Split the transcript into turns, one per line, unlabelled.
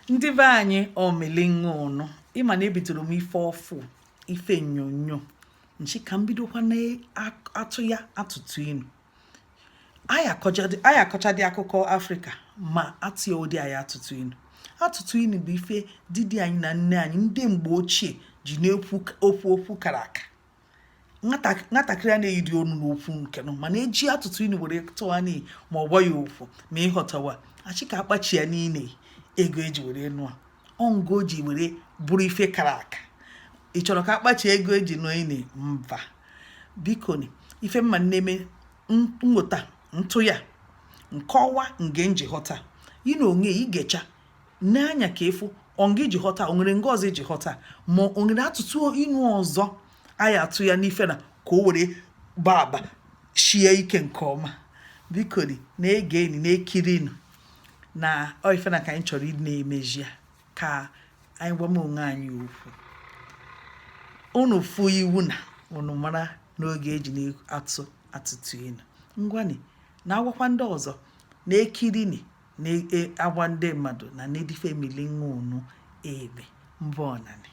Ndị be anyị, omelinga ụnụ, ịma na ebidoro m ife ọfụ, ife nyonyo nchi, ka m bidokwa na-atụ ya atụtụ inu. Anyị akọchadị akụkọ Afrịka, ma atụ ya ụdị anyị atụtụ inu. Atụtụ inu bụ ife didi anyị na nne anyị ndị mgbe ochie ji na-ekwu okwu, okwu kara aka. Nwatakịrị a na-eyiri ọnụ n'okwu nke nọ, mana eji atụtụ inu were tụọ n'iyi ma ọ gwa ya okwu ma ịghọtawa achị ka akpachi ya niile ego eji were nụọ ọngụ o ji were bụrụ ife kara aka. Ị chọrọ ka akpachi ego eji nụọ ine? Mba, biko. Ni ife mma nneme nghọta ntụ ya nkọwa nge nji ghọta ị na onwe igecha n'anya ka ịfụ ọnga iji ghọta. O nwere nga ọzọ iji ghọta, ma o nwere atụtụ inu ọzọ anyị atụ ya n'ife na ka o were baa aba shie ike nke ọma. Biko ni na-ege ni na-ekirinu na ọ ife na ka anyị chọrọ ịdị na-emezi ya, ka anyị gwa m onwe anyị okwu. Unu fụ iwu na unu mara n'oge eji na-atụ atụtụ inu. Ngwani, na-agwakwa ndị ọzọ na-ekirini na-agwa ndị mmadụ na nedife emili nwa unu ebe mbụ ọnani.